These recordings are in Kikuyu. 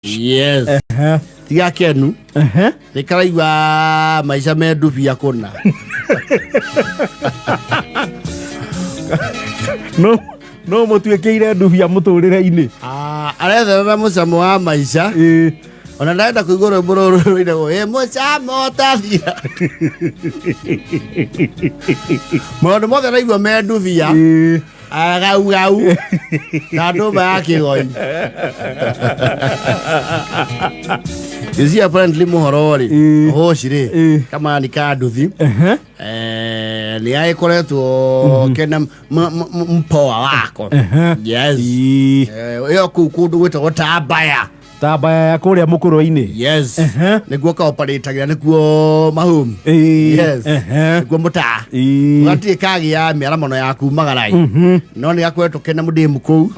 Yes. Tiga kenu. Nĩ karaigua maica me ndubia kũna. No no mũtuĩkĩire ndubia mũtũrĩre-inĩ. Ah, aretherera mũcamo wa maica. Ĩĩ. Ona ndarenda kũigua rwĩmbo rũrũ rũinagwo ĩ mũcamo ũtathira. Maũndũ mothe araigua me ndubia. Ĩĩ. Gau gau na ndũma ya kĩgoi. You see apparently mũhoro rĩ Ĩĩ. hoci rĩ Ĩĩ. kamani ka nduthi Ehe. Nĩ agĩkoretwo kena mpoa wako. Ehe. Yes. Ĩĩ. Ĩyo kũu kũndũ gwĩtagwo Tambaya. Tambaya ya kũrĩa mũkũrwe-inĩ. Yes. Ehe. Nĩguo kaoparĩtagĩra nĩkuo mahome. Ĩĩ. Yes. Ehe. Nĩkuo mũtaa. Ĩĩ. Gatirĩ kagĩa mĩaramano ya kumagarai no nĩ gakoretwo kena mũndĩmu kũu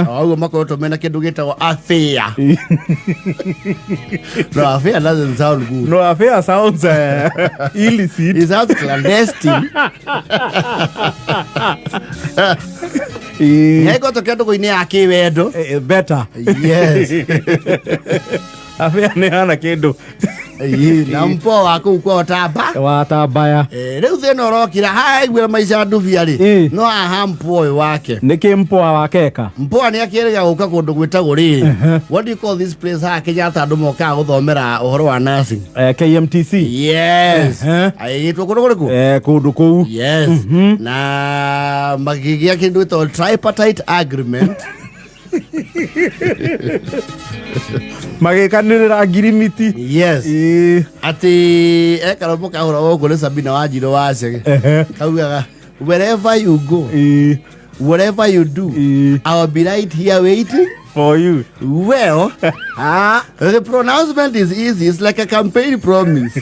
o ũguo makoretwo mena kĩndũ gĩtagwo affair. No, affair doesn't sound good. No, affair sounds illicit. It sounds clandestine. Ĩĩ. Nĩ gĩkoretwo kĩa ndũgũ-inĩ ya kĩwendo. Better. Yes. Affair nĩ hana kĩndũ. Ĩĩ, na mpoa wa kũu kwao Tamba. Wa Tambaya. Rĩu thĩna ũrokira haiguĩra maica ndubia rĩ Ĩĩ. no haha mpoa ũyũ wake. Nĩkĩ mpoa wakeka? Mpoa nĩ akĩrĩga gũka kũndũ gwĩtagwo rĩrĩ, what do you call this place haha Kenyatta andũ mokaga gũthomera ũhoro wa nursing? KMTC. Yes. Ehe. Agĩgĩtwo kũndũ kũrĩkũ? Kũndũ kũu. Yes. Na makĩgĩa kĩndũ gĩtagwo tripartite agreement. Magĩkanĩrĩra ngirimiti. Yes. Ĩĩ. Atĩ ekarũmbo kahũra gũkũ nĩ Sabina Wanjirũ wa Chege. Ehe. Kaugaga wherever you go, Ĩĩ. whatever you do, Ĩĩ. I'll be right here waiting. For you. Well, the pronouncement is easy. It's like a campaign promise.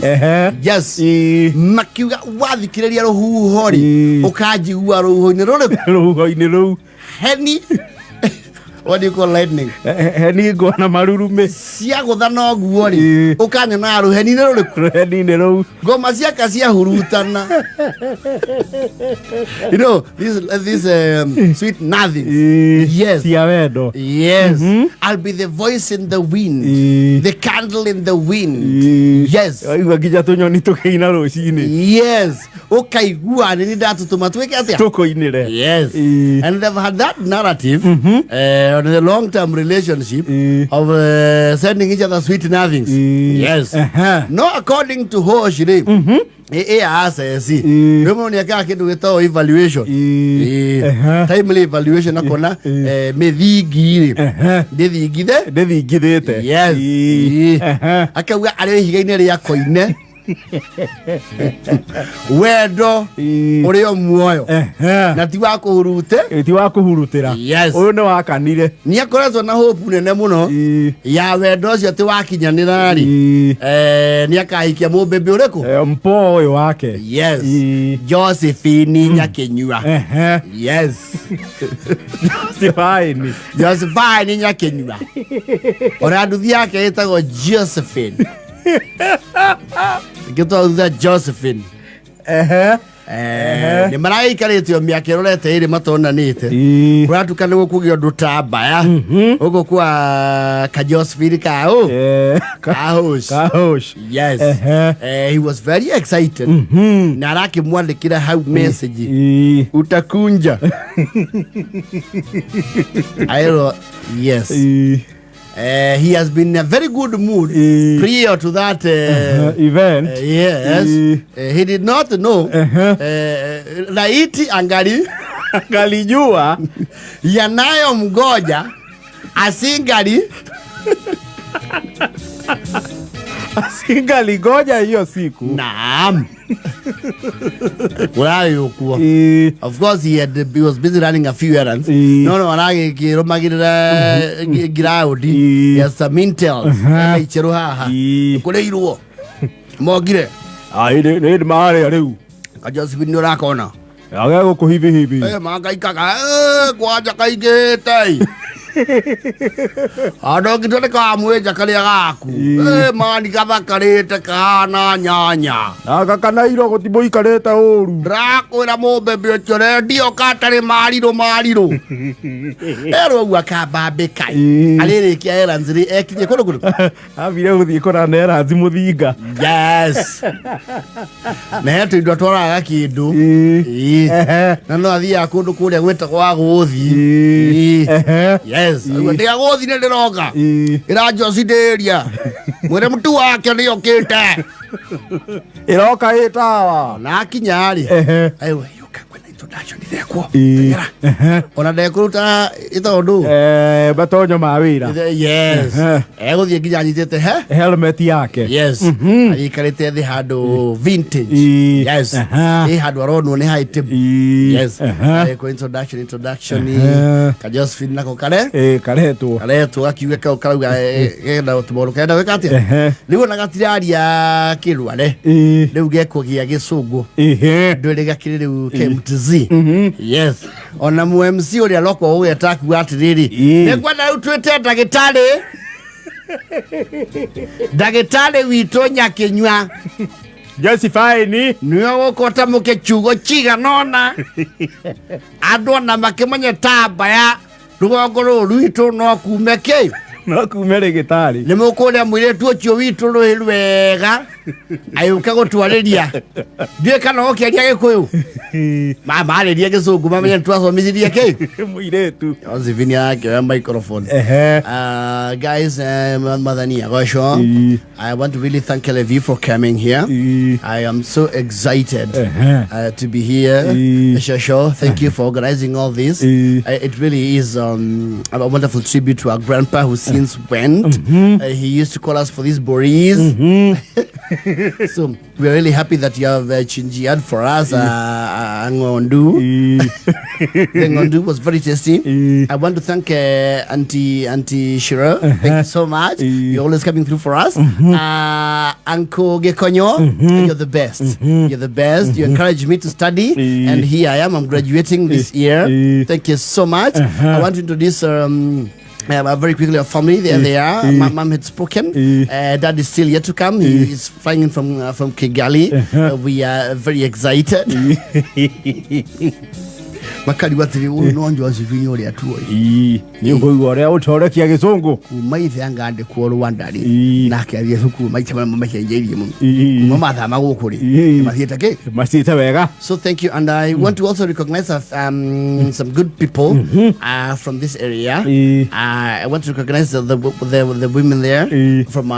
Ehe. Yes. Ĩĩ. Makiuga wathikĩrĩria rũhuho rĩ, Ĩĩ. ũkanjigua rũhuho-inĩ rũrĩkũ? Rũhuho-inĩ rũu. Heni. What do you call lightning? Heni ngona marurumĩ. Ciagũtha noguo rĩ, Ĩĩ. ũkanyonaga rũheni-inĩ rũrĩkũ? Rũheni-inĩ rũu. Ngoma ciaka ciahurutana. You know, this sweet nothing. Ĩĩ. Yes. Cia wendo. Yes. I'll be the voice in the wind. Ĩĩ. The candle in the wind. Ĩĩ. Yes. Waigua nginya tũnyoni tũkĩina rũcinĩ. Yes. Ũkaigua nĩ ndatũtũma twĩke atĩa? Tũkũinĩre. Yes. Ĩĩ. And they've had that narrative on the long term relationship Ĩĩ. of sending each other sweet nothings. Ĩĩ. Yes. Ehe. No, according to Hosh rĩ, ĩ access. Ĩĩ. Rĩmwe nĩ akaga kĩndũ gĩtagwo evaluation. Ĩĩ. Ĩĩ. Ehe. Timely evaluation akona Ĩĩ. mĩthingi rĩ Ehe. ndĩthingithe. Ndĩthingithĩte. Yes. Ĩĩ. Ĩĩ. Ehe. Akauga arĩ ihiga-inĩ rĩa koine wendo Ĩĩ. ũrĩ o muoyo Ehe. na ti wa kũhurute. Ĩ, ti wa kũhurutĩra. Yes. Ũyũ nĩ wakanire. Nĩ akoretwo na hope nene mũno Ĩĩ. ya wendo ũcio atĩ wakinyanĩra rĩ, Ĩĩ. Nĩ akahikia mũmbĩmbĩ ũrĩkũ? Mpoa ũyũ wake. Yes. Ĩĩ. Josephine Nyakinyua. Ehe. Yes. Josephine. Josephine Nyakinyua, ona nduthi yake ĩtagwo Josephine, ngĩtwa thutha Josephine. Ehe. Nĩ maragĩikarĩte o mĩaka ĩrorete ĩrĩ matonanĩte. Ĩĩ. Kũratuka nĩ gũkũgĩa ũndũ ta mbaya ũguo kwa ka Josephine kaũ Kahosh. Kahosh. Yes. Ehe. He was very excited na arakĩmwandĩkĩra hau message, Ĩĩ. utakunja aĩrwo yes. Ĩĩ. He has been in a very good mood Ĩĩ. prior to that event. Yes. Ĩĩ. He did not know Ehe. Laiti angali Angalijua yanayo mgoja asingali asingalingoja hiyo siku. Naam, kũrarĩ ũkuo. Ĩĩ. Of course he was busy running a few errands. Ĩĩ. No aragĩkĩrũmagĩrĩra ground. Ĩĩ. He has some intels. Ena icherũ haha. Ĩĩ. Kũrĩirwo mongire. Ai, nĩ marĩa rĩu. Kajosephine nĩ ũrakona. Age gũkũ hivi hivi. Mangaikaga kwanja kaingĩhĩte. Andå ngä nä kamwä karä a gaku. Ĩĩ. Ĩ, mani gathakarä te kahana nyanya. Na gakanairo gũtimũikarĩte ũru. Ndĩrakwĩra mũmbembe ũcio rendio katarĩ marirũ marirũ erwo ũguo akambambĩka. Ĩĩ. Arĩrĩkia errands rĩ ekinye kũndũ kũrĩkũ? Ambire gũthiĩ kũrana eranzi mũthinga. Yes, na he tũindo atwaraga kĩndũ. Ĩĩ. Ĩĩ. Ehe. Na no athiaga kũndũ kũrĩa gwĩtagwo agũthi. Ĩĩ. Ĩĩ. Ehe. Yes, ndĩagũthi nĩ ndĩroka. Ĩĩ. Ĩra Josi ndĩria mwĩre mũtu wake nĩ okĩte. Ĩroka ĩ tawa. Na akinya rĩ, Ehe. aiwe yũka kwĩna introduction irekwo. Ĩĩ. Teng'era. Ehe. Ona ndekũruta ĩtondũ. Eh, matonyo ma wĩra. Yes. Ehe. Egũthiĩ nginya anyitĩte he Helmet yake. Yes, aikarĩte thĩ handũ vintage. Ĩĩ. Yes. Aha. Ĩ handũ aronwo nĩ high table. Ĩĩ. Yes. Aha. Ekwo introduction introduction. Ehe. Ka Josephine nako kare Ĩĩ, karetwo. karetwo gakiuge kau karauga genda tũmaũndũ karenda gwĩka atĩa. Ehe. Rĩu ona gatiraria kĩrware. Ĩĩ. Rĩu gekũgĩa gĩcũngũ. Ĩhĩ. Ndwĩrĩ gakĩrĩ rĩu KMTZ. Yes, ona mu MC ũrĩa roko ũgeta akiuga atĩrĩrĩ, Ĩĩ. nĩngwenda rĩu twĩte ndagĩtarĩ ndagĩtarĩ witũ Nyakĩnyua. Josephine. Nĩwe gũkũ mũke kiugo cigana ũna andũ ona makĩmenye tamba ya rũgongo rũrũ rwitũ no kume kĩ. No kume rĩgĩtarĩ. Nĩ mũkũrĩa mũirĩtu ũcio witũ rũĩ rwega agĩũka gũtwarĩria ndiũĩ kana ũkĩaria gĩkũyũ marĩrie gĩcũngũ mamenye nĩ twathomithirie kĩ. Mũirĩtu. Josephine akĩoya microphone. Ehe. Guys, Madhani Agosho, Ĩĩ. I want to really thank all of you for coming here. Ĩĩ. I am so excited Ehe. to be here. Ĩĩ. Shosho, thank you for organizing all this. Ĩĩ. It really is a wonderful tribute to our grandpa who since went. He used to call us for these boris. So we're really happy that you have chinjiad for us ngondu. Ĩĩ. The ngondu was very tasty. Ĩĩ. I want to thank Auntie Shira. Thank you so much. Ĩĩ. You're always coming through for us. Uncle Gekonyo, you're the best. You're the best. You encourage me to study, Ĩĩ. and here I am. I'm graduating this year. Ĩĩ. Thank you so much. I want to introduce very quickly our family. There they are. My mom had spoken. Ĩĩ. Dad is still yet to come. He is flying in from Kigali. We are very excited. Makariwa atĩrĩ ũyũ no Josephine ũrĩa tuoĩ. Ĩĩ. Nĩ ũkũigua ũrĩa ũtorekia gĩcũngũ. Kuma ithe anga andĩkwo Rwanda rĩ, Ĩĩ. nake athiĩ cukuru maita marĩa macenjeirie mũno. Ĩĩ. Kuma mathama gũkũ rĩ, Ĩĩ. mathiĩte kĩ. Macite wega. So thank you, and I want to also recognize some good people from this area. Ĩĩ. I want to recognize the women there Ĩĩ. from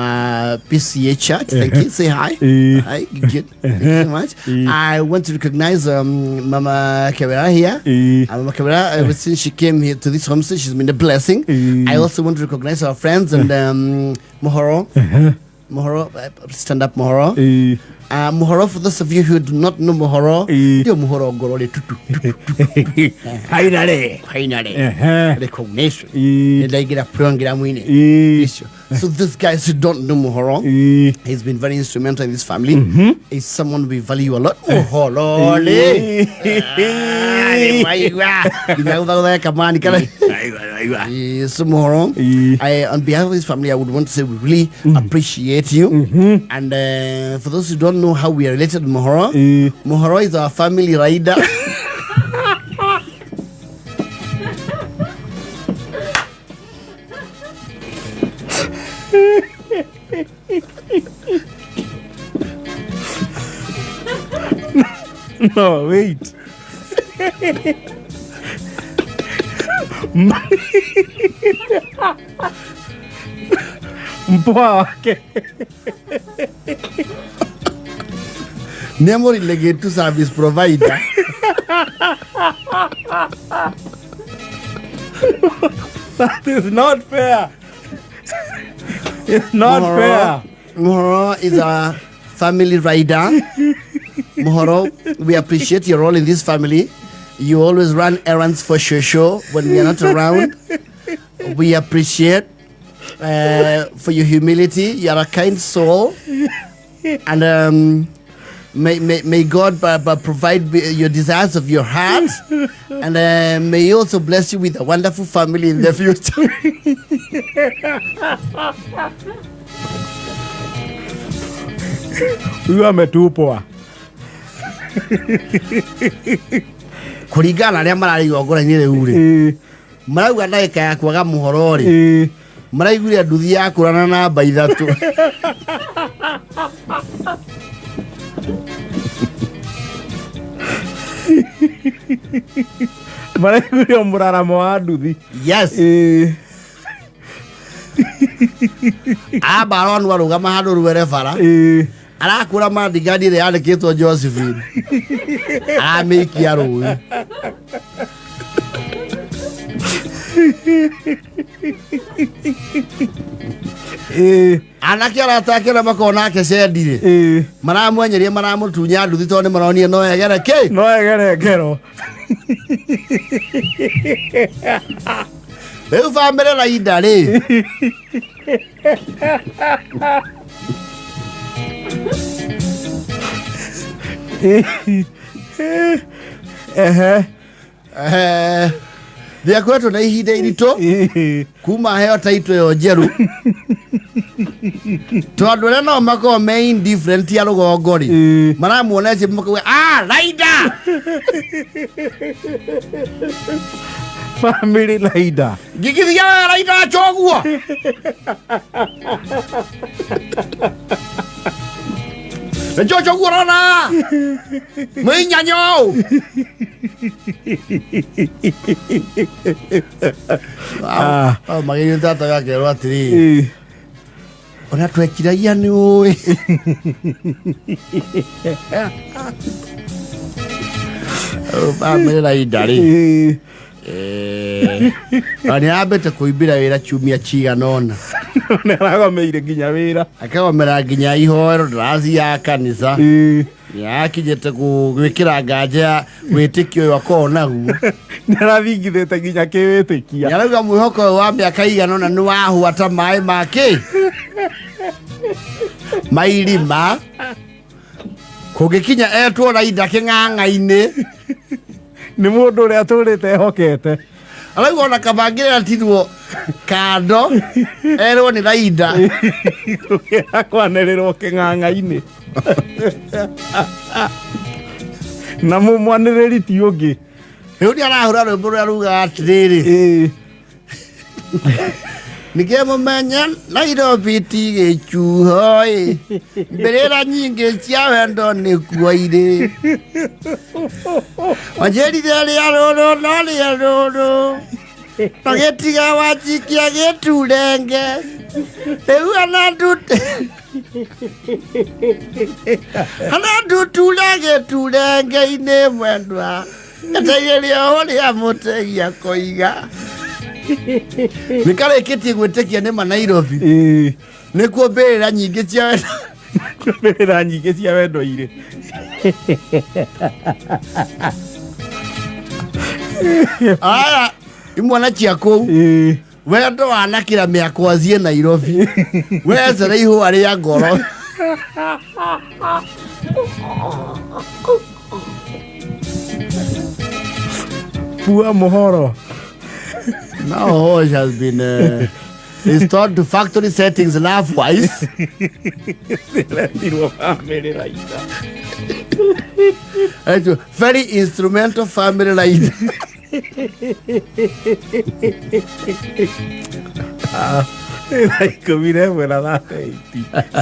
PCA Church. Thank you. Say hi. Ĩĩ. Hi. Good. Thank you so much. Ĩĩ. I want to recognize Mama Kawera here. Ĩĩ. Mama Kawera, ever since she came here to this homestay, she's been a blessing. Ĩĩ. I also want to recognize our friends and Mohoro. Mohoro, stand up, Mohoro. Ĩĩ. Mohoro, for those of you who do not know Mohoro, Ĩĩ. ndio Mohoro ngoro rĩ tutu tutu. Finally. Finally. Ehe. Recognition. Ĩĩ. Nĩndaingĩra programu-inĩ. Ĩĩ. Icio. So these guys who don't know Mohoro, Ĩĩ. he's been very instrumental in this family. He's someone we value a lot. Mohoro rĩ. Ah, nĩmwaigua. Nginya gũthagũthage kamani kana. Yes, so Mohoro, Ĩĩ. I, on behalf of this family, I would want to say we really appreciate you. And for those who don't know how we are related to Mohoro, Ĩĩ. Mohoro is our family rider. No, wait. Mpoa wake. Memory to service provider. That is not fair. It's not fair. Mohoro is a family rider. Mohoro, we appreciate your role in this family. You always run errands for Shosho when we are not around. We appreciate for your humility. You are a kind soul. And May God provide your desires of your heart, and may He also bless you with a wonderful family in the future. Huyu ametupwa. Kũringana na arĩa mararĩ igongona-inĩ rĩu rĩ, marauga ndagĩka ya kwaga mũhoro rĩ, maraiguire nduthi yakũrana namba 3. Maraiguire mũraramo wa nduthi. Yes. Amba aronwo arũgama handũ rwere bara, arakũra mandigani ĩrĩa yandĩkĩtwo Josephine, aramĩikia rũĩ. Anake arata ake arĩa makoragwo nake cendi-rĩ, maramwenyeria, maramũtunya nduthi tondũ nĩ maronire no egere kĩ. No egere ngero. Rĩu bamĩrĩ rainda rĩ, Ehe. Nĩakoretwo na ihinda iritũ kuma heo taitũ ĩyo njerũ, tondũ arĩa nao makoragwo me indifferent ya rũgongo rĩ, maramuonetie makauga, "Ah, raida." Family raida. Ngigithia raida choguo. Nĩcho choguo rona mwĩnyanyo. Ah. Magĩrĩire tata gakerwo atĩrĩrĩ, ona twekiragia nĩ ũĩ. Bamĩrĩ raida rĩ, na nĩ arambĩte kũimbĩra wĩra kiumia cigana ũna. Nĩ aragomeire nginya wĩra. Akagomera nginya ihoero, ndĩrathiaga kanitha. Nĩ akinyĩte gwĩkĩra nganja ya wĩtĩkio ũyũ akoragwo naguo. Nĩ arathingithĩte nginya kĩwĩtĩkia. Nĩ arauga mwĩhoko ũyũ wa mĩaka igana ũna nĩ wahũa ta maĩ ma kĩ mairima, kũngĩkinya etwo raida kĩng'ang'a-inĩ. Nĩ mũndũ ũrĩa atũrĩte ehokete. Arauga ona kabangĩrĩ atirwo kando erwo nĩ raida. Gũkĩra kwanĩrĩrwo kĩng'ang'a-inĩ na mũmwanĩrĩri ti ũngĩ. Rĩu nĩ arahũra rwĩmbo rũrĩa rugaga atĩrĩrĩ, nĩkĩo mũmenye Nairobi ti gĩchuho ĩ, mbĩrĩra nyingĩ cia wendo nĩkuo irĩ, wanjĩrire rĩa rũrũ no rĩa rũrũ magĩtiga wanjikia gĩturenge rĩu ana ndutura gĩturenge-inĩ mwendwa eteithĩria ũrĩa mũtegia koiga nĩkarĩkĩtie gwĩtĩkia nĩ ma Nairobi nĩkuo mbĩrĩra nyingĩ cia wendo. Mbĩrĩra nyingĩ cia wendo irĩ. Aya imwana cia kũu, wendo wanakĩra mĩakwa thiĩ Nairobi wecere ihũa rĩa ngoro. Pua mũhoro. Now Hosh has been restored to factory settings love-wise. Ĩretirwo family raida. Very instrumental family life. 11:38.